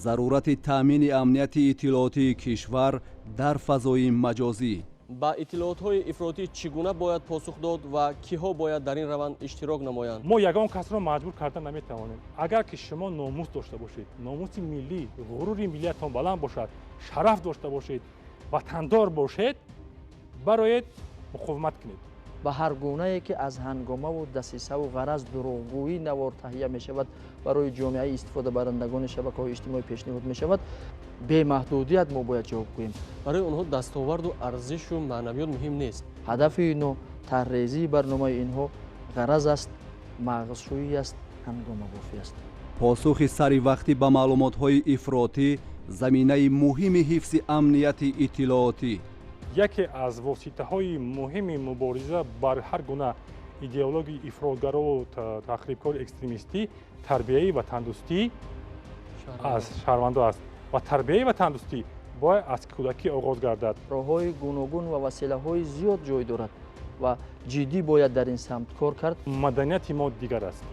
Зарурати таъмини амнияти иттилоотии кишвар дар фазои маҷозӣ. Ба иттилоотҳои ифротӣ чӣ гуна бояд посух дод ва киҳо бояд дар ин раванд иштирок намоянд? Мо ягон касро маҷбур карда наметавонем. Агар ки шумо номус дошта бошед, номуси миллӣ, ғурури миллиятон баланд бошад, шараф дошта бошед, ватандор бошед, бароед, муқовимат кунед. Ба ҳар гунае ки аз ҳангомаву дасисаву ғараз, дурӯғгӯӣ навор таҳия мешавад, барои ҷомеаи истифодабарандагони шабакаҳои иҷтимоӣ пешниҳод мешавад, бемаҳдудият мо бояд ҷавоб гӯем. Барои онҳо дастоварду арзишу маънавиёт муҳим нест. Ҳадафи ино, тарҳрезии барномаи инҳо ғараз аст, мағзшӯӣ аст, ҳангомабофӣ аст. Посухи саривақтӣ ба маълумотҳои ифротӣ — заминаи муҳими ҳифзи амнияти иттилоотӣ. Яке аз воситаҳои муҳими мубориза бар ҳар гуна идеологияи ифротгарову тахрибкори экстремистӣ тарбияи ватандӯстӣ аз шаҳрвандо аст ва тарбияи ватандӯстӣ бояд аз кӯдакӣ оғоз гардад. Роҳҳои гуногун ва василаҳои зиёд ҷой дорад ва ҷиддӣ бояд дар ин самт кор кард. Маданияти мо дигар аст.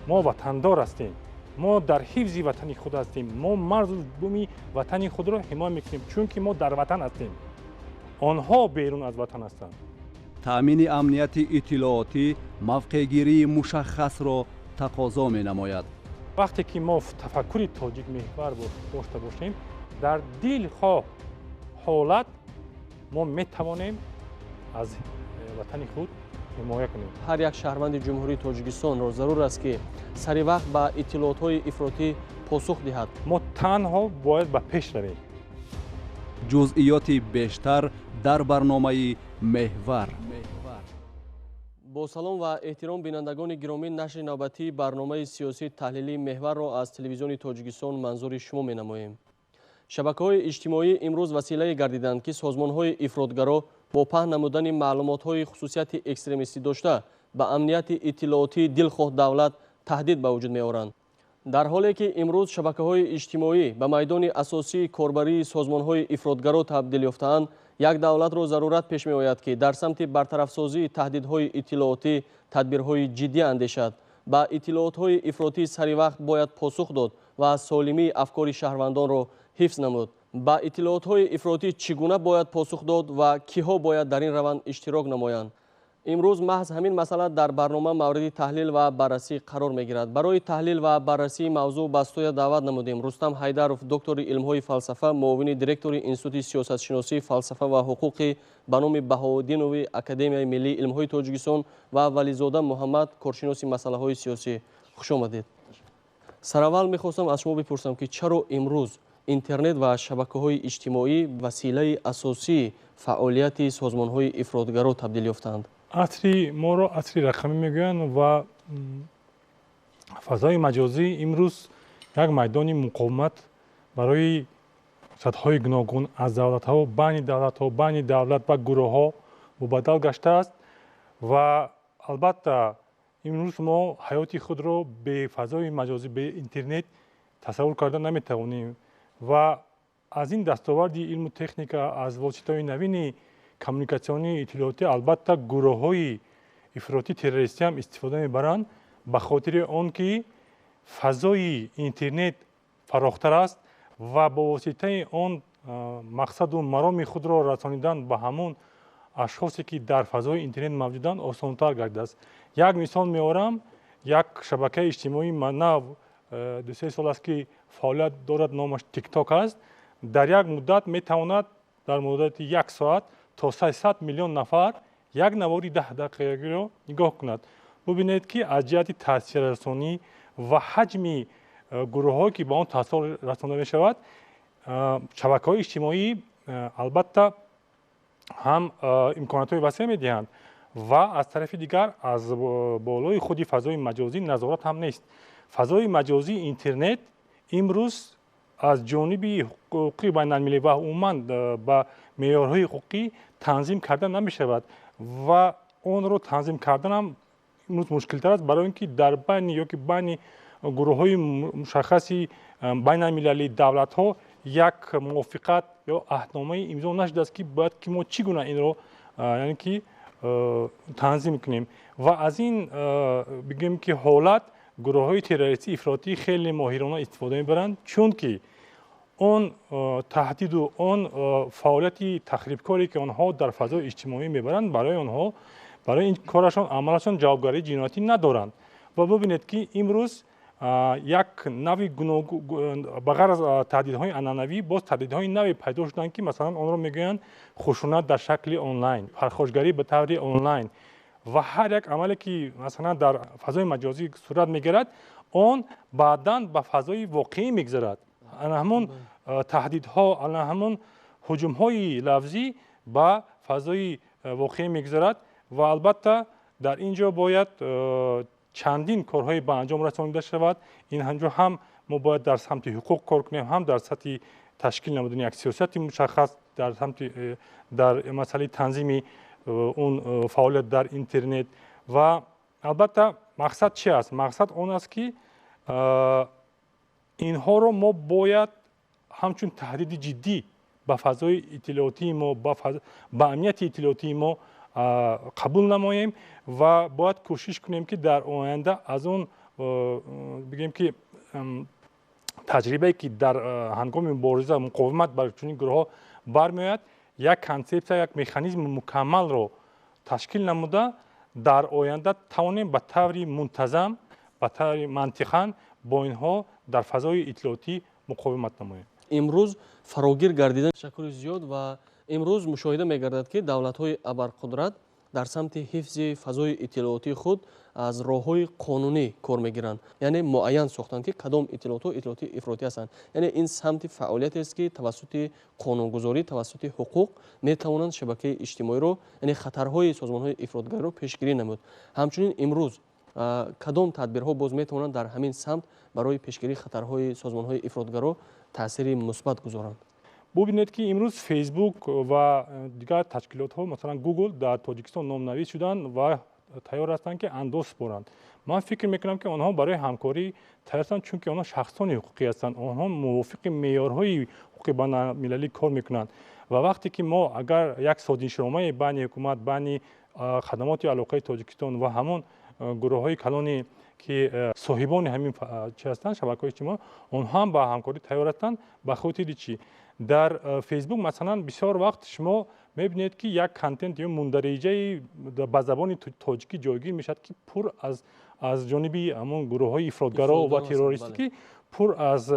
Мо ватандор ҳастем, мо дар ҳифзи ватани худ ҳастем, мо марзу буми ватани худро ҳимоя мекунем, чунки мо дар ватан ҳастем, онҳо берун аз ватан ҳастанд. Таъмини амнияти иттилоотӣ мавқеъгирии мушаххасро тақозо менамояд. Вақте ки мо тафаккури тоҷикмеҳвар дошта бошем, дар дилхоҳ ҳолат мо метавонем аз ватани худ ҳимоя кунем. Ҳар як шаҳрванди Ҷумҳурии Тоҷикистонро зарур аст, ки сари вақт ба иттилоотҳои ифротӣ посух диҳад. Мо танҳо бояд ба пеш равем. Ҷузъиёти бештар дар барномаи «Меҳвар». Бо салом ва эҳтиром, бинандагони гиромӣ, нашри навбатии барномаи сиёсии таҳлилии «Меҳварро» аз Телевизиони Тоҷикистон манзури шумо менамоем. Шабакаҳои иҷтимоӣ имрӯз василае гардиданд, ки созмонҳои ифротгаро бо паҳн намудани маълумотҳои хусусияти экстремистӣ дошта ба амнияти иттилоотии дилхоҳ давлат таҳдид ба вуҷуд меоранд. Дар ҳоле ки имрӯз шабакаҳои иҷтимоӣ ба майдони асосии корбарии созмонҳои ифротгаро табдил ёфтаанд, як давлатро зарурат пеш меояд, ки дар самти бартарафсозии таҳдидҳои иттилоотӣ тадбирҳои ҷиддӣ андешад. Ба иттилоотҳои ифротӣ саривақт бояд посух дод ва солимии афкори шаҳрвандонро ҳифз намуд. Ба иттилоотҳои ифротӣ чӣ гуна бояд посух дод ва киҳо бояд дар ин раванд иштирок намоянд? Имрӯз маҳз ҳамин масъала дар барнома мавриди таҳлил ва баррасӣ қарор мегирад. Барои таҳлил ва баррасии мавзӯъ ба студия даъват намудем Рустам Ҳайдаров, доктори илмҳои фалсафа, муовини директори Институти сиёсатшиносӣ, фалсафа ва ҳуқуқи ба номи Баҳоуддинови Академияи миллии илмҳои Тоҷикистон, ва Вализода Муҳаммад, коршиноси масъалаҳои сиёсӣ. Хуш омадед. Сараввал мехостам аз шумо бипурсам, ки чаро имрӯз интернет ва шабакаҳои иҷтимоӣ василаи асосии фаъолияти созмонҳои ифротгаро табдил ёфтаанд? Асри моро асри рақамӣ мегӯянд ва фазои маҷозӣ имрӯз як майдони муқовимат барои сатҳҳои гуногун аз давлатҳо, байни давлатҳо, байни давлат ва гурӯҳҳо мубаддал гаштааст. Ва албатта, имрӯз мо ҳаёти худро бе фазои маҷозӣ, бе интернет тасаввур карда наметавонем. Ва аз ин дастоварди илму техника, аз воситаҳои навини коммуникатсионии иттилоотӣ, албатта, гурӯҳҳои ифротӣ террористӣ ҳам истифода мебаранд, ба хотири он ки фазои интернет фарохтар аст ва бо воситаи он мақсаду мароми худро расонидан ба ҳамон ашхосе, ки дар фазои интернет мавҷуданд, осонтар гардидааст. Як мисол меорам. Як шабакаи иҷтимоии нав 2-3 сол аст, ки фаъолият дорад, номаш Тикток аст. Дар як муддат метавонад, дар муддати як соат, то 300 миллион нафар як навори 10 дақиқагиро нигоҳ кунад. Бубинед, ки аз ҷиҳати таъсиррасонӣ ва ҳаҷми гурӯҳҳое, ки ба он таъсир расонда мешавад, шабакаҳои иҷтимоӣ албатта ҳам имкониятҳои васеъ медиҳанд ва аз тарафи дигар аз болои худи фазои маҷозӣ назорат ҳам нест. Фазои маҷозӣ, интернет имрӯз аз ҷониби ҳуқуқи байналмилалӣ ва умуман ба меъёрҳои ҳуқуқӣ танзим карда намешавад ва онро танзим карданам имрӯз мушкилтар аст, барои ин ки дар байни ё ки байни гурӯҳҳои мушаххаси байналмилалӣ, давлатҳо як мувофиқат ё аҳдномаи имзо нашудааст, ки бояд ки мо чӣ гуна инро, яъне ки, танзим кунем. Ва аз ин, бигӯем, ки ҳолат гурӯҳҳои террористӣ ифротӣ хеле моҳирона истифода мебаранд, чунки Он таҳдиду он фаъолияти тахрибкоре, ки онҳо дар фазои иҷтимоӣ мебаранд, барои онҳо, барои ин корашон, амалашон ҷавобгарии ҷиноятӣ надоранд. Ва бубинед, ки имрӯз як нави, ба ғайр аз таҳдидҳои анъанавӣ, боз таҳдидҳои наве пайдо шуданд, ки масалан онро мегӯянд хушунат дар шакли онлайн, пархошгарӣ ба таври онлайн. Ва ҳар як амале, ки масалан дар фазои маҷозӣ сурат мегирад, он баъдан ба фазои воқеӣ мегузарад. Ана ҳамон таҳдидҳо, ана ҳамон ҳуҷумҳои лафзӣ ба фазои воқеӣ мегузарад. Ва албатта дар ин ҷо бояд чандин корҳое ба анҷом расонида шавад. Ин ҳанҷо ҳам мо бояд дар самти ҳуқуқ кор кунем, ҳам дар сатҳи ташкил намудани як сиёсати мушаххас дар самти дар масъалаи танзими он фаъолият дар интернет. Ва албатта мақсад чи аст? Мақсад он аст, ки инҳоро мо бояд ҳамчун таҳдиди ҷиддӣ ба фазои иттилоотии мо, ба амнияти иттилоотии мо қабул намоем ва бояд кӯшиш кунем, ки дар оянда аз он, бигем, ки таҷрибае, ки дар ҳангоми мубориза, муқовимат бар чунин гурӯҳҳо бармеояд, як консепсия, як механизми мукаммалро ташкил намуда, дар оянда тавонем ба таври мунтазам, ба таври мантиқан бо инҳо дар фазои иттилоотӣ муқовимат намоем. Имрӯз фарогир гардидан. Ташаккури зиёд. Ва имрӯз мушоҳида мегардад, ки давлатҳои абарқудрат дар самти ҳифзи фазои иттилоотии худ аз роҳҳои қонунӣ кор мегиранд, яъне муайян сохтанд, ки кадом иттилоотҳо иттилооти ифротӣ ҳастанд. Яъне ин самти фаъолиятест, ки тавассути қонунгузорӣ, тавассути ҳуқуқ метавонанд шабакаи иҷтимоиро, яъне хатарҳои созмонҳои ифротгариро пешгирӣ намуд. Ҳамчунин имрӯз кадом тадбирҳо боз метавонанд дар ҳамин самт барои пешгирии хатарҳои созмонҳои ифротгаро таъсири мусбат гузоранд? Бубинед, ки имрӯз Фейсбук ва дигар ташкилотҳо, масалан Гугл, дар Тоҷикистон номнавис шуданд ва тайёр ҳастанд, ки андоз супоранд. Ман фикр мекунам, ки онҳо барои ҳамкорӣ тайёр ҳастанд, чунки онҳо шахсони ҳуқуқӣ ҳастанд, онҳо мувофиқи меъёрҳои ҳуқуқи байналмилалӣ кор мекунанд. Ва вақте ки мо агар як созишномаи байни ҳукумат, байни хадамоти алоқаи Тоҷикистон ва ҳамон гурӯҳҳои калоне, ки соҳибони ҳамин чи ҳастанд, шабакаҳои иҷтимоӣ, онҳо ҳам ба ҳамкорӣ тайёр ҳастанд. Ба хотири чӣ? Дар Фейсбук масалан бисёр вақт шумо мебинед, ки як контент ё мундариҷаи ба забони тоҷикӣ ҷойгир мешавад, ки пур аз ҷониби ҳамон гурӯҳҳои ифротгаро ва террористӣ, ки пур аз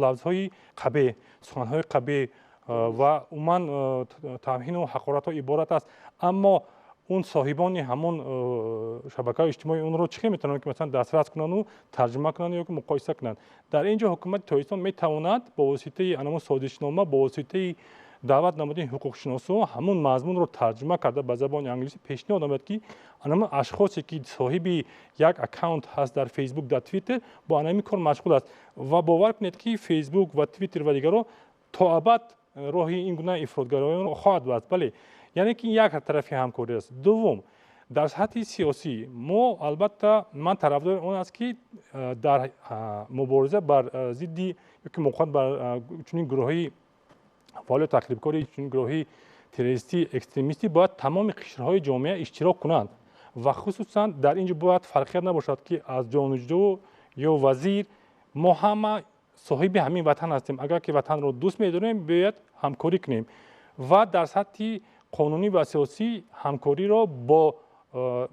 лафзҳои қабеҳ, суханҳои қабеҳ ва умуман тавҳину ҳақоратҳо иборат аст. Аммо он соҳибони ҳамон шабакаҳои иҷтимоӣ онро чӣ хел метавонанд, ки масалан дастрас кунанду тарҷума кунанд ё ки муқоиса кунанд? Дар ин ҷо ҳукумати Тоҷикистон метавонад бо воситаи анамон созишнома, бо воситаи даъват намудани ҳуқуқшиносо, ҳамон мазмунро тарҷума карда ба забони англисӣ пешниҳод намояд, ки анамон ашхосе, ки соҳиби як аккаунт ҳаст дар Фейсбук, дар Твиттер, бо анамин кор машғул аст. Ва бовар кунед, ки Фейсбук ва Твиттер ва дигарро то абад роҳи ин гуна ифротгароёнро хоҳад баст. Бале, яъне ки як тарафи ҳамкорӣ аст. Дуввум, дар сатҳи сиёсӣ мо албатта, ман тарафдори он аст, ки дар мубориза бар зидди ёки муқовимат бар чунин гурӯҳҳои фаъолият тахрибкори, чунин гурӯҳҳои террористӣ, экстремистӣ бояд тамоми қишрҳои ҷомеа иштирок кунанд. Ва хусусан дар ин ҷо бояд фарқият набошад, ки аз донишҷӯ ё вазир. Мо ҳама соҳиби ҳамин ватан ҳастем. Агар ки ватанро дӯст медорем, бояд ҳамкорӣ кунем ва дар сатҳи қонунӣ ва сиёсӣ ҳамкориро бо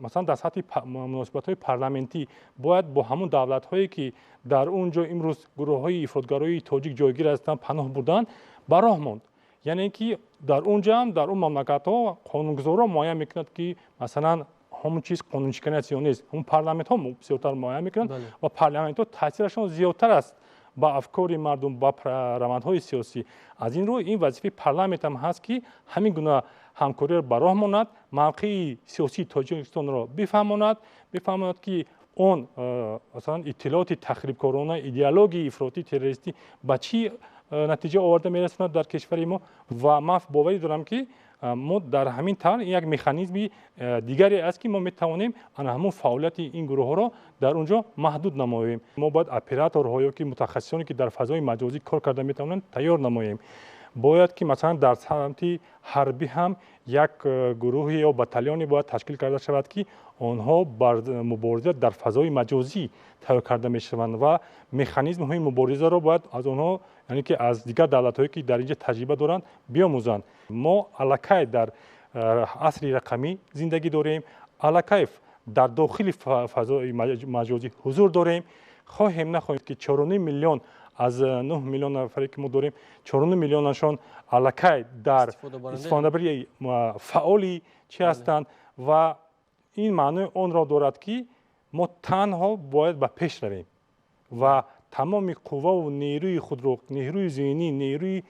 масалан дар сатҳи муносибатҳои парламентӣ бояд бо ҳамон давлатҳое, ки дар он ҷо имрӯз гурӯҳҳои ифротгарои тоҷик ҷойгир ҳастанд, паноҳ бурданд, ба роҳ монд. Яъне ки дар он ҷо ҳам, дар он мамлакатҳо қонунгузорро муайян мекунад, ки масалан ҳамон чиз қонуншиканӣ аст ё нест. Ҳамон парламентҳо бисёртар муайян мекунанд ва парламентҳо таъсирашон зиёдтар аст ба афкори мардум, ба равандҳои сиёсӣ. Аз ин рӯ ин вазифаи парламент ҳам ҳаст, ки ҳамин гуна ҳамкориро ба роҳ монад, мавқеи сиёсии Тоҷикистонро бифаҳмонад, бифаҳмонад, ки он масалан иттилооти тахрибкорона, идеологияи ифротӣ, террористӣ ба чӣ натиҷа оварда мерасонад дар кишвари мо. Ва ман боварӣ дорам, ки мо дар ҳамин тавр як механизми дигаре аст, ки мо метавонем ана ҳамон фаъолияти ин гурӯҳҳоро дар он ҷо маҳдуд намоем. Мо бояд операторҳо ё ки мутахассисоне, ки дар фазои маҷозӣ кор карда метавонанд, тайёр намоем. Бояд ки масалан дар самти ҳарбӣ ҳам як гурӯҳе ё батальоне бояд ташкил карда шавад, ки онҳо бар мубориза дар фазои маҷозӣ тайёр карда мешаванд ва механизмҳои муборизаро бояд аз онҳо, яъне ки аз дигар давлатҳое ки дар инҷа таҷриба доранд, биомӯзанд. Мо аллакай дар асри рақамӣ зиндагӣ дорем, аллакай дар дохили фазои маҷозӣ ҳузур дорем. Хоҳем нахоҳем ки 4,5 миллион аз 9 миллион нафаре ки мо дорем, 4,5 миллионашон аллакай дар истифодабарии фаъоли чӣ ҳастанд ва ин маънои онро дорад, ки мо танҳо бояд ба пеш равем ва тамоми қувваву нерӯи худро, нерӯи зеҳнӣ, нерӯи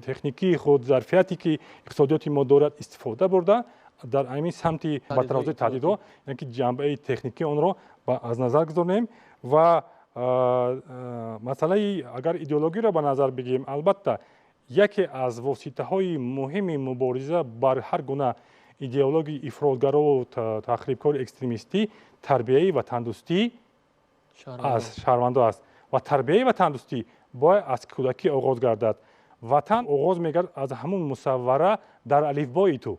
техникии худ, зарфияте ки иқтисодиёти мо дорад, истифода бурда дар ҳамин самти бартарафсозии таҳдидҳо, яъне ки ҷанбаи техникии онро аз назар гузорем. Ва масъалаи агар идеологиро ба назар бигирем, албатта яке аз воситаҳои муҳими мубориза бар ҳар гуна идеологии ифротгарову тахрибкори экстремистӣ тарбияи ватандӯстӣ аз шаҳрвандо аст ва тарбияи ватандӯстӣ бояд аз кӯдакӣ оғоз гардад. Ватан оғоз мегардад аз ҳамон мусаввара дар алифбои ту,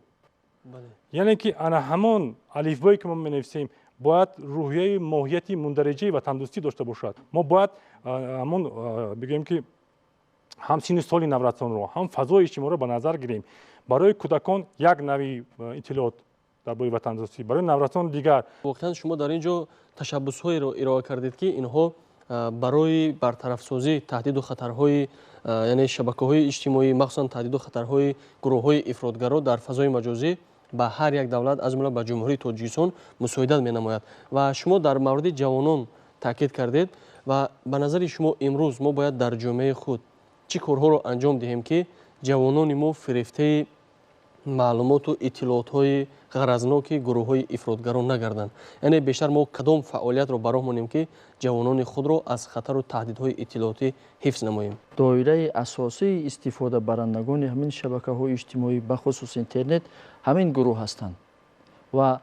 яъне ки ана ҳамон алифбое ки мо менависем бояд рӯҳияи моҳияти мундариҷаи ватандӯстӣ дошта бошад. Мо бояд ҳамон бигӯем ки ҳам синну соли наврасонро, ҳам фазои иҷтимоиро ба назар гирем. Барои кӯдакон як нави иттилоот дар бораи ватандӯстӣ, барои наврасон дигар. Воқеан шумо дар ин ҷо ташаббусҳоеро ироа кардед, ки инҳо барои бартарафсозии таҳдиду хатарҳои, яъне шабакаҳои иҷтимоӣ, махсусан таҳдиду хатарҳои гурӯҳҳои ифротгаро дар фазои маҷозӣ ба ҳар як давлат, аз ҷумла ба Ҷумҳурии Тоҷикистон мусоидат менамояд. Ва шумо дар мавриди ҷавонон таъкид кардед ва ба назари шумо имрӯз мо бояд дар ҷомеаи худ чӣ корҳоро анҷом диҳем, ки ҷавонони мо фирефтаи маълумоту иттилоотҳои ғаразноки гурӯҳҳои ифротгаро нагарданд? Яъне бештар мо кадом фаъолиятро ба роҳ монем, ки ҷавонони худро аз хатару таҳдидҳои иттилоотӣ ҳифз намоем? Доираи асосии истифодабарандагони ҳамин шабакаҳои иҷтимоӣ, бахусус интернет, ҳамин гурӯҳ ҳастанд ва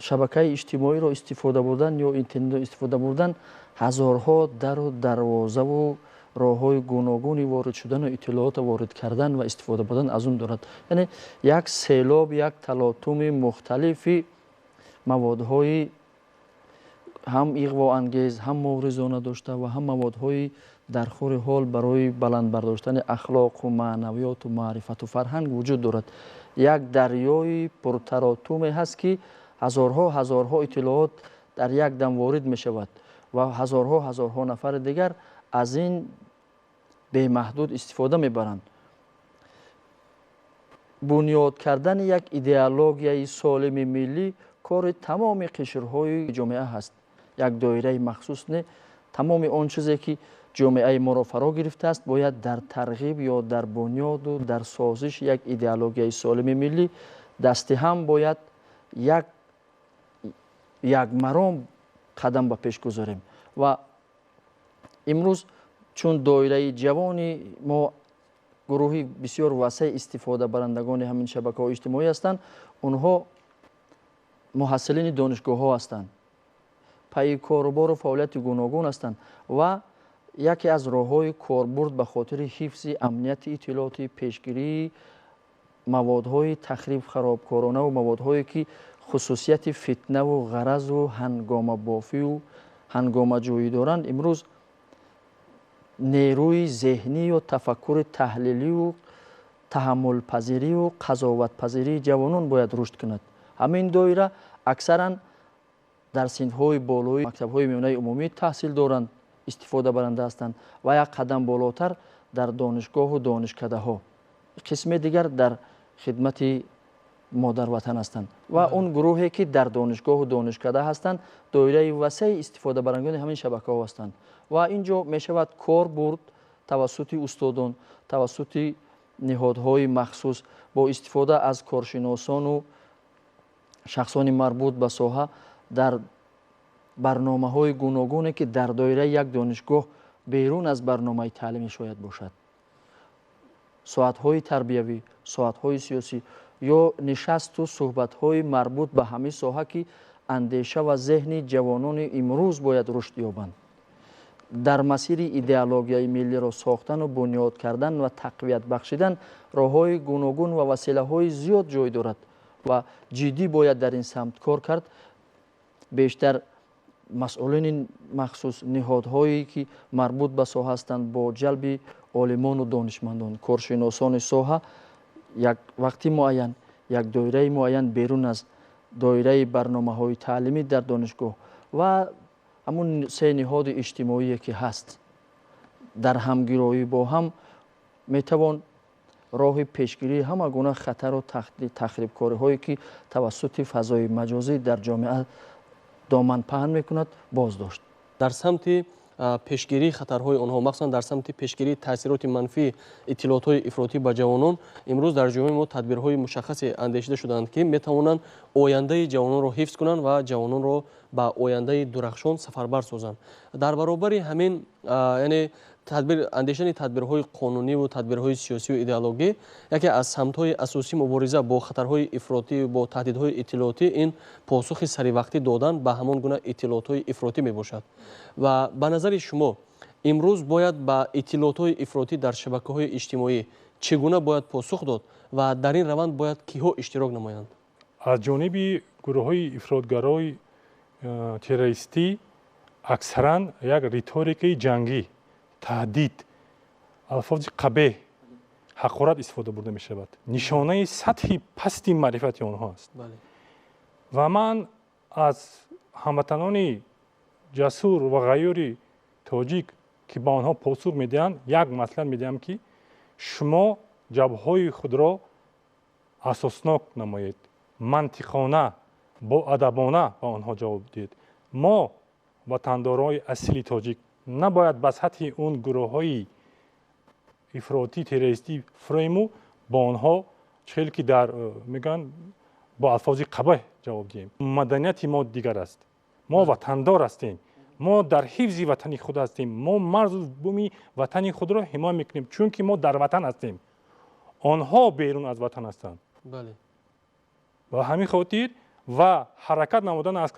шабакаи иҷтимоиро истифода бурдан ё интернетро истифода бурдан ҳазорҳо дару дарвозаву роҳҳои гуногуни ворид шудану иттилоотро ворид кардан ва истифода бурдан аз он дорад. Яъне як селоб, як талотуми мухталифи маводҳои ҳам иғвоангез, ҳам муғризона дошта ва ҳам маводҳои дар хури ҳол барои баланд бардоштани ахлоқу маънавиёту маърифату фарҳанг вуҷуд дорад. Як дарёи пуртаротуме ҳаст, ки ҳазорҳо ҳазорҳо иттилоот дар як дам ворид мешавад ва ҳазорҳо ҳазорҳо нафари дигар аз ин бемаҳдуд истифода мебаранд. Бунёд кардани як идеологияи солими миллӣ кори тамоми қишрҳои ҷомеа ҳаст. Як доираи махсус не, тамоми он чизе ки ҷомеаи моро фаро гирифтааст, бояд дар тарғиб ё дар бунёду дар созиш як идеологияи солими миллӣ дасти ҳам бояд як маром қадам ба пеш гузорем. Ва имрӯз чун доираи ҷавони мо гурӯҳи бисёр васеъ истифодабарандагони ҳамин шабакаҳои иҷтимоӣ ҳастанд, онҳо муҳассилини донишгоҳҳо ҳастанд, пайи корубору фаъолияти гуногун ҳастанд ва яке аз роҳҳои корбурд ба хотири ҳифзи амнияти иттилоотӣ, пешгирии маводҳои тахриб харобкоронаву маводҳое ки хусусияти фитнаву ғаразу ҳангомабофию ҳангомаҷӯӣ доранд, имрӯз нерӯи зеҳнӣ ё тафаккури таҳлилию таҳаммулпазирию қазоватпазирии ҷавонон бояд рушд кунад. Ҳамин доира аксаран дар синфҳои болои мактабҳои миёнаи умумӣ таҳсил доранд, истифодабаранда ҳастанд ва як қадам болотар дар донишгоҳу донишкадаҳо, қисми дигар дар хидмати модарватан ҳастанд ва он гурӯҳе ки дар донишгоҳу донишкада ҳастанд доираи васеи истифодабарандагони ҳамин шабакаҳо ҳастанд. Ва ин ҷо мешавад кор бурд тавассути устодон, тавассути ниҳодҳои махсус бо истифода аз коршиносону шахсони марбут ба соҳа дар барномаҳои гуногуне ки дар доираи як донишгоҳ берун аз барномаи таълимӣ шояд бошад, соатҳои тарбиявӣ, соатҳои сиёсӣ ё нишасту суҳбатҳои марбут ба ҳамин соҳа ки андеша ва зеҳни ҷавонони имрӯз бояд рушд ёбанд. Дар масири идеологияи миллиро сохтану бунёд кардан ва тақвият бахшидан роҳҳои гуногун ва василаҳои зиёд ҷой дорад ва ҷиддӣ бояд дар ин самт кор кард. Бештар масъулини махсус ниҳодҳое ки марбут ба соҳа ҳастанд, бо ҷалби олимону донишмандон, коршиносони соҳа, як вақти муайян, як доираи муайян берун аз доираи барномаҳои таълимӣ дар донишгоҳ ва ҳамун се ниҳоди иҷтимоие ки ҳаст, дар ҳамгироӣ бо ҳам метавон роҳи пешгирии ҳама гуна хатару тахрибкориҳое ки тавассути фазои маҷозӣ дар ҷомеа доман паҳн мекунад, боздошт. Дар самти пешгирии хатарҳои онҳо, махсусан дар самти пешгирии таъсироти манфии иттилоотҳои ифротӣ ба ҷавонон, имрӯз дар ҷомеаи мо тадбирҳои мушаххасе андешида шудаанд, ки метавонанд ояндаи ҷавононро ҳифз кунанд ва ҷавононро ба ояндаи дурахшон сафарбар созанд. Дар баробари ҳамин, яъне андешидани тадбирҳои қонуниву тадбирҳои сиёсию идеологӣ, яке аз самтҳои асосии мубориза бо хатарҳои ифротӣ, бо таҳдидҳои иттилоотӣ ин посухи саривақтӣ додан ба ҳамон гуна иттилоотҳои ифротӣ мебошад. Ва ба назари шумо, имрӯз бояд ба иттилоотҳои ифротӣ дар шабакаҳои иҷтимоӣ чӣ гуна бояд посух дод ва дар ин раванд бояд киҳо иштирок намоянд? Аз ҷониби гурӯҳҳои ифротгарои террористӣ аксаран як риторикаи ҷангӣ, таҳдид, алфози қабеҳ, ҳақорат истифода бурда мешавад. Нишонаи сатҳи пасти маърифати онҳо аст. Ва ман аз ҳамватанони ҷасур ва ғайюри тоҷик, ки ба онҳо посух медиҳанд, як маслиҳат медиҳам, ки шумо ҷавобҳои худро асоснок намоед, мантиқона, боадабона ба онҳо ҷавоб диҳед. Мо ватандорои асили тоҷик набояд ба сатҳи он гурӯҳҳои ифротӣ террористӣ фурӯему бо онҳо хеле ки дар мегӯянд бо алфози қабеҳ ҷавоб диҳем. Маданияти мо дигар аст. Мо ватандор ҳастем, мо дар ҳифзи ватани худ ҳастем, мо марзу буми ватани худро ҳимоя мекунем, чунки мо дар ватан ҳастем, онҳо берун аз ватан ҳастанд. Ба ҳамин хотир ва ҳаракат намудан аз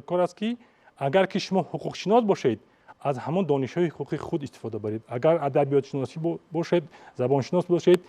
кор аст, ки агар ки шумо ҳуқуқшинос бошед, аз ҳамон донишҳои ҳуқуқи худ истифода баред. Агар адабиётшиносӣ бошед, забоншинос бошед,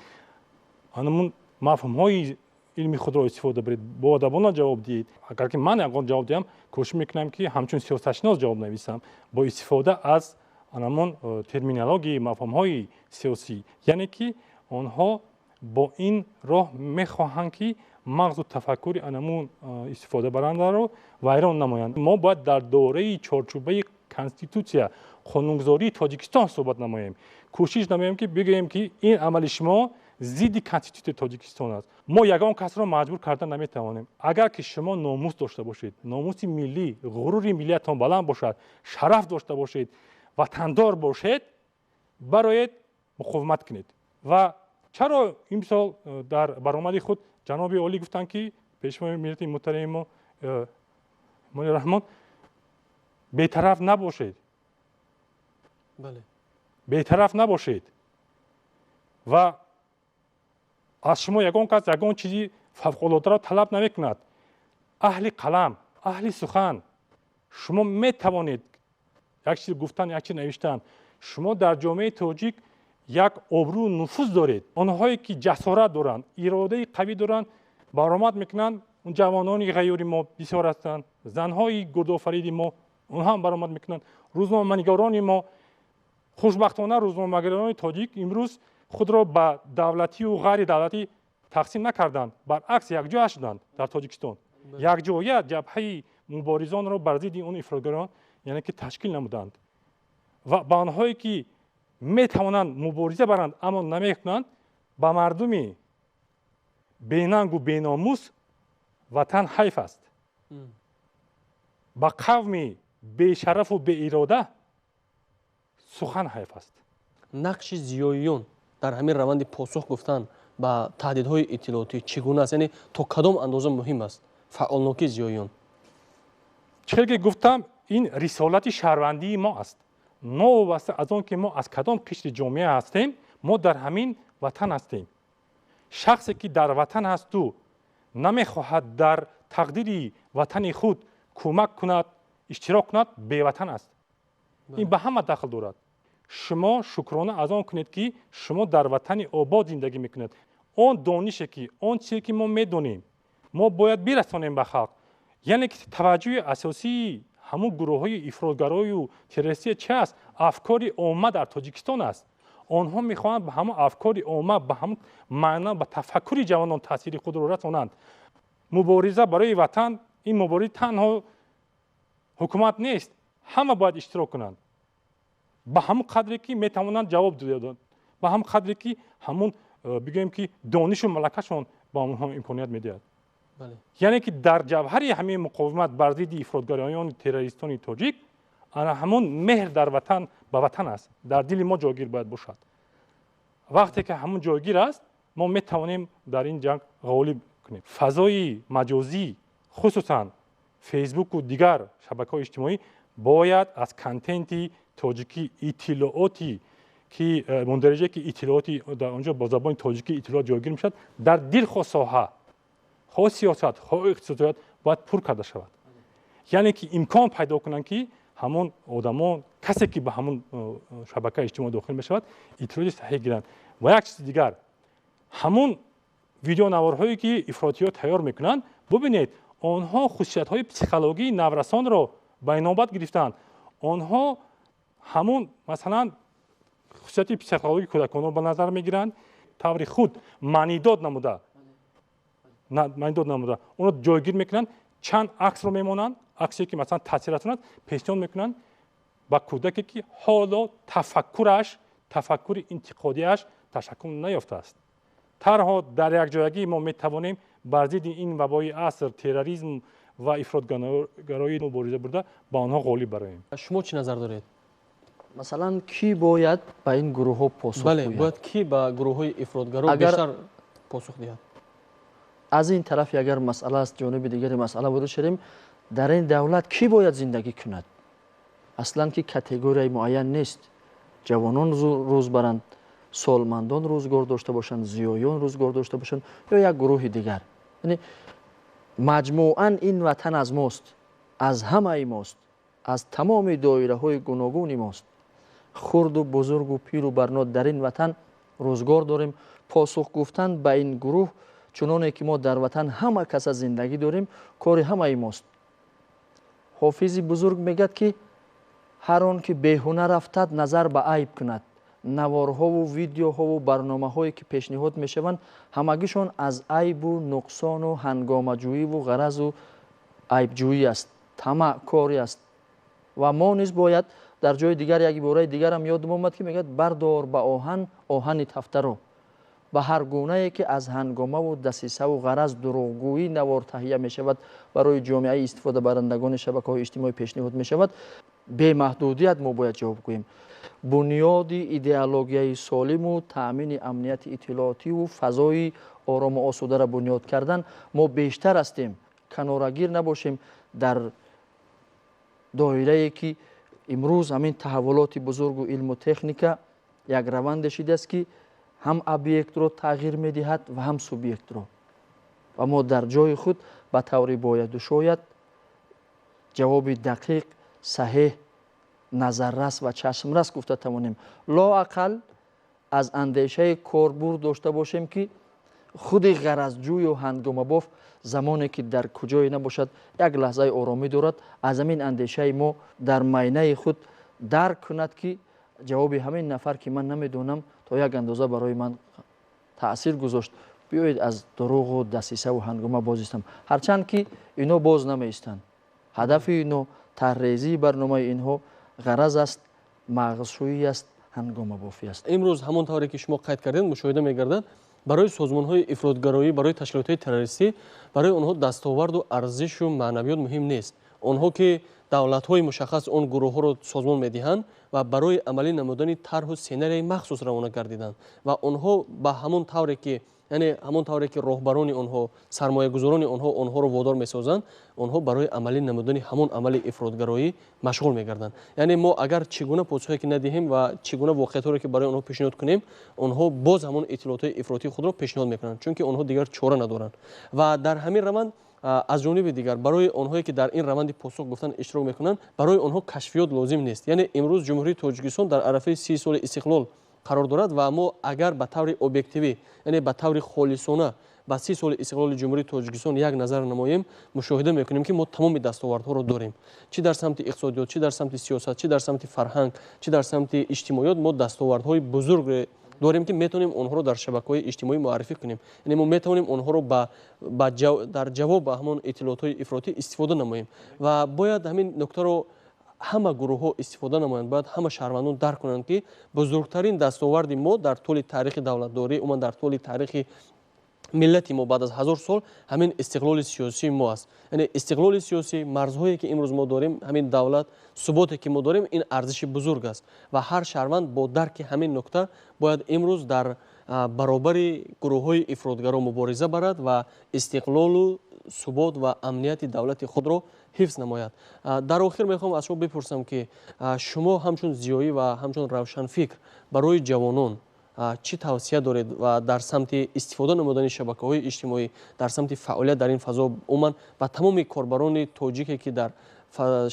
ҳамон мафҳумҳои илми худро истифода баред, боадабона ҷавоб диҳед. Агар ки ман ягон ҷавоб диҳам, кӯшиш мекунам, ки ҳамчун сиёсатшинос ҷавоб нависам бо истифода аз ҳамон терминологияи мафҳумҳои сиёсӣ. Яъне ки онҳо бо ин роҳ мехоҳанд, ки мағзу тафаккури анамун истифодабарандаро вайрон намоянд. Мо бояд дар доираи чорчӯбаи конститутсия, қонунгузории Тоҷикистон суҳбат намоем, кӯшиш намоем, ки бигӯем, ки ин амали шумо зидди конститутсияи Тоҷикистон аст. Мо ягон касро маҷбур карда наметавонем. Агар ки шумо номус дошта бошед, номуси миллӣ, ғурури миллиятон баланд бошад, шараф дошта бошед, ватандор бошед, бароед муқовимат кунед. Ва чаро имсол дар баромади худ ҷаноби олӣ гуфтанд, ки пешвои миллати муҳтарами мо Эмомалӣ Раҳмон, бетараф набошед, бетараф набошед ва аз шумо ягон кас ягон чизи фавқулодаро талаб намекунад. Аҳли қалам, аҳли сухан, шумо метавонед як чиз гуфтан, як чиз навиштан. Шумо дар ҷомеаи тоҷик як обрӯ, нуфуз доред. Онҳое ки ҷасорат доранд, иродаи қавӣ доранд, баромад мекунанд. Он ҷавонони ғайюри мо бисёр ҳастанд, занҳои гурдофариди мо, онҳо ҳам баромад мекунанд, рӯзноманигорони мо. Хушбахтона, рӯзномагарони тоҷик имрӯз худро ба давлатию ғайридавлатӣ тақсим накарданд, баръакс, якҷоя шуданд. Дар Тоҷикистон якҷоя ҷабҳаи муборизонро бар зидди он ифротгарон, яъне ки ташкил намуданд. Ва ба онҳое ки метавонанд мубориза баранд, аммо намекунанд, ба мардуми бенангу беномус ватан ҳайф аст, ба қавми бешарафу беирода сухан ҳайф аст. Нақши зиёиён дар ҳамин раванди посух гуфтан ба таҳдидҳои иттилоотӣ чӣ гуна аст, яъне то кадом андоза муҳим аст фаъолнокии зиёиён? Чӣ ки гуфтам, ин рисолати шаҳрвандии мо аст. Новобаста аз он ки мо аз кадом қишри ҷомеа ҳастем, мо дар ҳамин ватан ҳастем. Шахсе ки дар ватан ҳасту намехоҳад дар тақдири ватани худ кӯмак кунад, иштирок кунад, беватан аст. Ин ба ҳама дахл дорад. Шумо шукрона аз он кунед, ки шумо дар ватани обод зиндагӣ мекунед. Он донише ки, он чизе ки мо медонем, мо бояд бирасонем ба халқ. Яъне ки таваҷҷӯҳи асосии ҳамун гурӯҳҳои ифротгарою террористия чи аст? Афкори омма дар Тоҷикистон аст. Онҳо мехоҳанд ба ҳамон афкори омма, ба ҳамон маъно, ба тафаккури ҷавонон таъсири худро расонанд. Мубориза барои ватан, ин мубориза танҳо ҳукумат нест, ҳама бояд иштирок кунанд ба ҳамон қадре ки метавонанд ҷавоб диҳанд, ба ҳамон қадре ки ҳамон бигӯем ки донишу малакашон ба онҳо имконият медиҳад. Яъне ки дар ҷавҳари ҳамин муқовимат бар зидди ифротгароёни террористони тоҷик ана ҳамон меҳр дар ватан, ба ватан аст, дар дили мо ҷойгир бояд бошад. Вақте ки ҳамон ҷойгир аст, мо метавонем дар ин ҷанг ғолиб кунем. Фазои маҷозӣ, хусусан Фейсбуку дигар шабакаҳои иҷтимоӣ, бояд аз контенти тоҷикӣ, иттилооти ки мундариҷае ки иттилооти дар он ҷо бо забони тоҷикӣ иттилоот ҷойгир мешавад, дар дилхоҳ соҳа, хоҳ сиёсат, хоҳ иқтисодиёт, бояд пур карда шавад. Яъне ки имкон пайдо кунанд, ки ҳамон одамон, касе ки ба ҳамон шабакаи иҷтимоӣ дохил мешавад, иттилооти саҳеҳ гиранд. Ва як чизи дигар, ҳамон видеонаворҳое ки ифротиҳо тайёр мекунанд, бубинед, онҳо хусусиятҳои психологии наврасонро ба инобат гирифтаанд. Онҳо ҳамон, масалан, хусусияти психологии кӯдаконро ба назар мегиранд, таври худ маънидод намуда онро ҷойгир мекунанд. Чанд аксро мемонанд, аксе ки, масалан, таъсир расонад, пешниҳод мекунанд ба кӯдаке ки ҳоло тафаккураш, тафаккури интиқодиаш ташаккул наёфтааст. Танҳо дар якҷоягӣ мо метавонем бар зидди ин вабои аср, терроризм ва ифротгароӣ мубориза бурда, ба онҳо ғолиб бароем. Шумо чӣ назар доред? Масалан, кӣ бояд ба ин гурӯҳҳо посух Бале, бояд кӣ ба гурӯҳҳои ифротгаро бештар посух диҳад? Аз ин тарафи агар масъала аст, ҷониби дигари масъала ворид шавем. Дар ин давлат кӣ бояд зиндагӣ кунад? Аслан ки категорияи муайян нест: ҷавонон рӯз баранд, солмандон рӯзгор дошта бошанд, зиёён рӯзгор дошта бошанд ё як гурӯҳи дигар. Яъне маҷмӯан ин ватан аз мост, аз ҳамаи мост, аз тамоми доираҳои гуногуни мост. Хурду бузургу пиру барно дар ин ватан рӯзгор дорем. Посух гуфтан ба ин гурӯҳ, чуноне ки мо дар ватан ҳама каса зиндагӣ дорем, кори ҳамаи мост. Ҳофизи бузург мегӯяд, ки ҳар он ки беҳунар афтад, назар ба айб кунад. Наворҳову видеоҳову барномаҳое ки пешниҳод мешаванд, ҳамагишон аз айбу нуқсону ҳангомаҷӯиву ғаразу айбҷӯӣ аст, тамаъкорӣ аст. Ва мо низ бояд, дар ҷои дигар як ибораи дигарам ёдам омад, ки мегӯяд: «Бардор ба оҳан оҳани тафтаро». Ба ҳар гунае ки аз ҳангомаву дасисаву ғараз, дурӯғгӯӣ навор таҳия мешавад, барои ҷомеаи истифодабарандагони шабакаҳои иҷтимоӣ пешниҳод мешавад, бемаҳдудият мо бояд ҷавоб гӯем. Бунёди идеологияи солиму таъмини амнияти иттилоотиву фазои орому осударо бунёд кардан мо бештар ҳастем. Канорагир набошем дар доирае ки имрӯз ҳамин таҳаввулоти бузургу илму техника як раванде шидааст, ки ҳам объектро тағйир медиҳад ва ҳам субъектро. Ва мо дар ҷои худ ба таври бояду шояд ҷавоби дақиқ, саҳеҳ, назаррас ва чашмрас гуфта тавонем. Лоақал аз андешаи корбурд дошта бошем, ки худи ғаразҷӯю ҳангомабоф замоне ки дар куҷое набошад, як лаҳзаи оромӣ дорад, аз ҳамин андешаи мо дар майнаи худ дарк кунад, ки ҷавоби ҳамин нафар, ки ман намедонам, то як андоза барои ман таъсир гузошт, биёед аз дурӯғу дасисаву ҳангома боз истам. Ҳарчанд ки ино боз намеистанд. Ҳадафи ино, таррезии барномаи инҳо ғараз аст, мағзшӯӣ аст, ҳангомабофӣ аст. Имрӯз ҳамон тавре ки шумо қайд кардед, мушоҳида мегардад, барои созмонҳои ифротгароӣ, барои ташкилотҳои террористӣ, барои онҳо дастоварду арзишу маънавиёт муҳим нест. Онҳо ки давлатҳои мушаххас он гурӯҳҳоро созмон медиҳанд ва барои амалӣ намудани тарҳу сценарияи махсус равона гардиданд ва онҳо ба ҳамон тавре ки, яъне ҳамон тавре ки роҳбарони онҳо, сармоягузорони онҳо онҳоро водор месозанд, онҳо барои амалӣ намудани ҳамон амали ифротгароӣ машғул мегарданд. Яъне мо агар чӣ гуна посухе ки надиҳем ва чӣ гуна воқеиятҳоро ки барои онҳо пешниҳод кунем, онҳо боз ҳамон иттилоотҳои ифротии худро пешниҳод мекунанд, чунки онҳо дигар чора надоранд. Ва дар ҳамин раванд Аз ҷониби дигар, барои онҳое, ки дар ин раванди посух гуфтан иштирок мекунанд, барои онҳо кашфиёт лозим нест. Яъне имрӯз Ҷумҳурии Тоҷикистон дар арафаи 30 соли истиқлол қарор дорад ва мо агар ба таври объективӣ, яъне ба таври холисона ба 30 соли истиқлоли Ҷумҳурии Тоҷикистон як назар намоем, мушоҳида мекунем, ки мо тамоми дастовардҳоро дорем. Чӣ дар самти иқтисодиёт, чӣ дар самти сиёсат, чӣ дар самти фарҳанг, чӣ дар самти иҷтимоиёт мо дастовардҳои бузурге дорем, ки метавонем онҳоро дар шабакаҳои иҷтимоӣ муаррифӣ кунем. Яъне мо метавонем онҳоро дар ҷавоб ба ҳамон иттилоотҳои ифротӣ истифода намоем ва бояд ҳамин нуктаро ҳама гурӯҳҳо истифода намоянд. Бояд ҳама шаҳрвандон дарк кунанд, ки бузургтарин дастоварди мо дар тӯли таърихи давлатдорӣ, умуман дар тӯли таърихи миллати мо баъд аз 1000 сол ҳамин истиқлоли сиёсии мо аст. Яъне истиқлоли сиёсӣ, марзҳое, ки имрӯз мо дорем, ҳамин давлат, суботе, ки мо дорем, ин арзиши бузург аст ва ҳар шаҳрванд бо дарки ҳамин нукта бояд имрӯз дар баробари гурӯҳҳои ифротгаро мубориза барад ва истиқлолу субот ва амнияти давлати худро ҳифз намояд. Дар охир мехоҳам аз шумо бипурсам, ки шумо ҳамчун зиёӣ ва ҳамчун равшанфикр барои ҷавонон чӣ тавсия доред ва дар самти истифода намудани шабакаҳои иҷтимоӣ, дар самти фаъолият дар ин фазо, умуман ба тамоми корбарони тоҷике, ки дар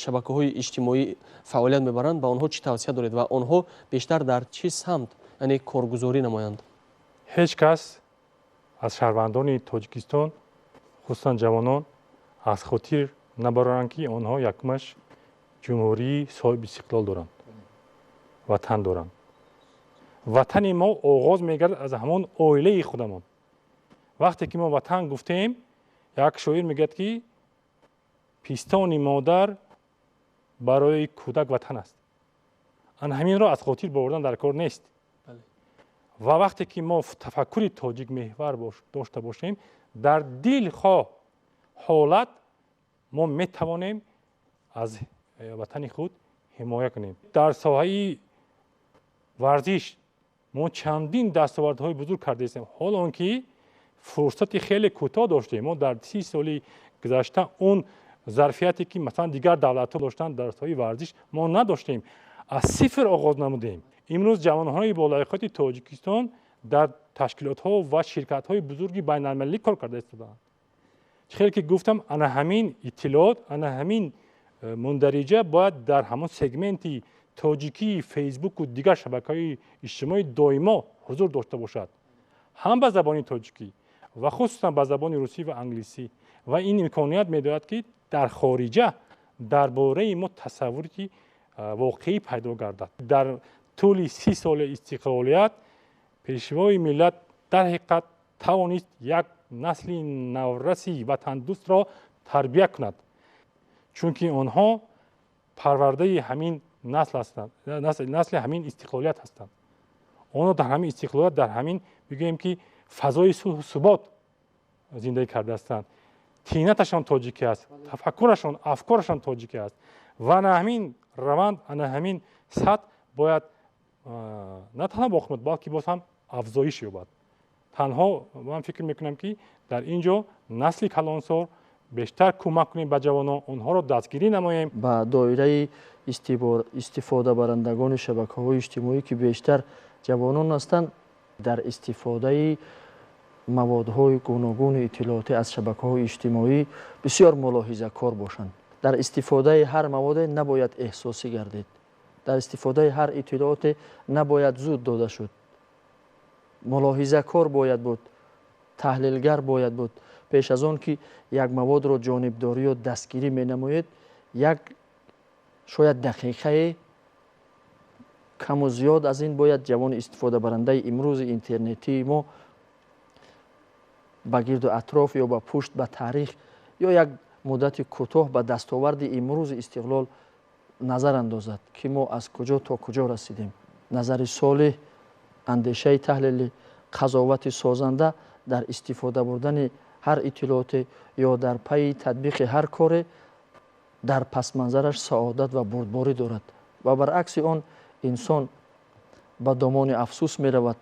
шабакаҳои иҷтимоӣ фаъолият мебаранд, ба онҳо чӣ тавсия доред ва онҳо бештар дар чӣ самт, яъне коргузорӣ намоянд? Ҳеҷ кас аз шаҳрвандони Тоҷикистон, хусусан ҷавонон, аз хотир набароранд, ки онҳо якумаш ҷумҳурии соҳиби истиқлол доранд, ватан доранд. Ватани мо оғоз мегардад аз ҳамон оилаи худамон. Вақте ки мо ватан гуфтем, як шоир мегӯяд, ки пистони модар барои кӯдак ватан аст. Ана ҳаминро аз хотир бовардан дар кор нест. Ва вақте ки мо тафаккури тоҷикмеҳвар дошта бошем, дар дилхоҳ ҳолат мо метавонем аз ватани худ ҳимоя кунем. Дар соҳаи варзиш мо чандин дастовардҳои бузург кардаистем, ҳол он ки фурсати хеле кӯтоҳ доштем. Мо дар 30 соли гузашта он зарфияте, ки масалан дигар давлатҳо доштанд дар соҳаи варзиш, мо надоштем, аз сифр оғоз намудем. Имрӯз ҷавонҳои болаёқати Тоҷикистон дар ташкилотҳо ва ширкатҳои бузурги байналмилалӣ кор карда истодаанд. Чӣ хеле ки гуфтам, ана ҳамин иттилоот, ана ҳамин мундариҷа бояд дар ҳамон сегменти тоҷикии Фейсбуку дигар шабакаҳои иҷтимоӣ доимо ҳузур дошта бошад, ҳам ба забони тоҷикӣ ва хусусан ба забони русӣ ва англисӣ. Ва ин имконият медоҳад, ки дар хориҷа дар бораи мо тасаввури воқеӣ пайдо гардад. Дар тӯли 30 соли истиқлолият Пешвои миллат дар ҳақиқат тавонист як насли навраси ватандӯстро тарбия кунад, чунки онҳо парвардаи ҳамин насл ҳастанд, насли ҳамин истиқлолият ҳастанд. Онҳо дар ҳамин истиқлолият, дар ҳамин, бигӯем ки, фазои сулҳу субот зиндагӣ кардаастанд. Тинаташон тоҷикӣ аст, тафаккурашон, афкорашон тоҷикӣ аст ва ана ҳамин раванд, ана ҳамин сатҳ бояд на танҳо боқӣ монад, балки боз ҳам афзоиш ёбад. Танҳо ман фикр мекунам, ки дар ин ҷо насли калонсол бештар кӯмак кунем ба ҷавонон, онҳоро дастгирӣ намоем. Ба доираи истифодабарандагони шабакаҳои иҷтимоӣ, ки бештар ҷавонон ҳастанд, дар истифодаи маводҳои гуногуни иттилоотӣ аз шабакаҳои иҷтимоӣ бисёр мулоҳизакор бошанд. Дар истифодаи ҳар маводе набояд эҳсосӣ гардид, дар истифодаи ҳар иттилооте набояд зуд дода шуд. Мулоҳизакор бояд буд, таҳлилгар бояд буд. Пеш аз он ки як маводро ҷонибдорӣ ё дастгирӣ менамоед, як шояд дақиқае каму зиёд аз ин бояд ҷавони истифодабарандаи имрӯзи интернетии мо ба гирду атроф ё ба пушт, ба таърих ё як муддати кӯтоҳ ба дастоварди имрӯзи истиқлол назар андозад, ки мо аз куҷо то куҷо расидем. Назари солеҳ, андешаи таҳлилӣ, қазовати созанда дар истифода бурдани ҳар иттилооте ё дар пайи татбиқи ҳар коре дар пасманзараш саодат ва бурдборӣ дорад ва баръакси он инсон ба домони афсӯс меравад,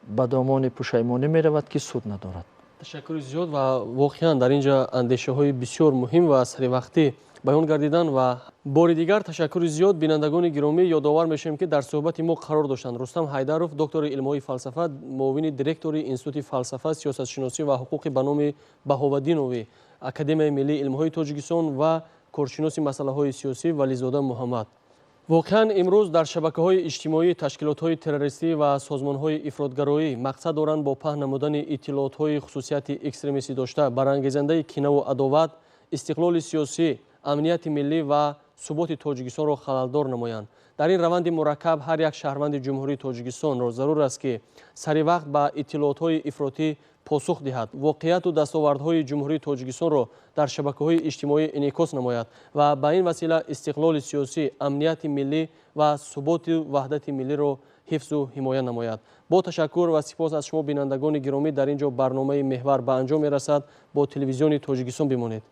ба домони пушаймонӣ меравад, ки суд надорад. Ташаккури зиёд ва воқеан дар ин ҷо андешаҳои бисёр муҳим ва саривақтӣ баён гардиданд ва бори дигар ташаккури зиёд. Бинандагони гиромӣ, ёдовар мешавем, ки дар суҳбати мо қарор доштанд Рустам Ҳайдаров, доктори илмҳои фалсафа, муовини директори Институти фалсафа, сиёсатшиносӣ ва ҳуқуқи ба номи Баҳоваддинови. Академияи миллии илмҳои Тоҷикистон ва коршиноси масъалаҳои сиёсӣ Вализода Муҳаммад. Воқеан, имрӯз дар шабакаҳои иҷтимоӣ ташкилотҳои террористӣ ва созмонҳои ифротгароӣ мақсад доранд бо паҳн намудани иттилоотҳои хусусияти экстремистӣ дошта, барангезандаи кинаву адоват, истиқлоли сиёсӣ, амнияти миллӣ ва суботи Тоҷикистонро халалдор намоянд. Дар ин раванди мураккаб ҳар як шаҳрванди Ҷумҳурии Тоҷикистонро зарур аст, ки сари вақт ба иттилоотҳои ифротӣ посух диҳад, воқеияту дастовардҳои Ҷумҳурии Тоҷикистонро дар шабакаҳои иҷтимоӣ инъикос намояд ва ба ин васила истиқлоли сиёсӣ, амнияти миллӣ ва суботу ваҳдати миллиро ҳифзу ҳимоя намояд. Бо ташаккур ва сипос аз шумо, бинандагони гиромӣ, дар ин ҷо барномаи «Меҳвар» ба анҷом мерасад. Бо Телевизиони Тоҷикистон бимонед.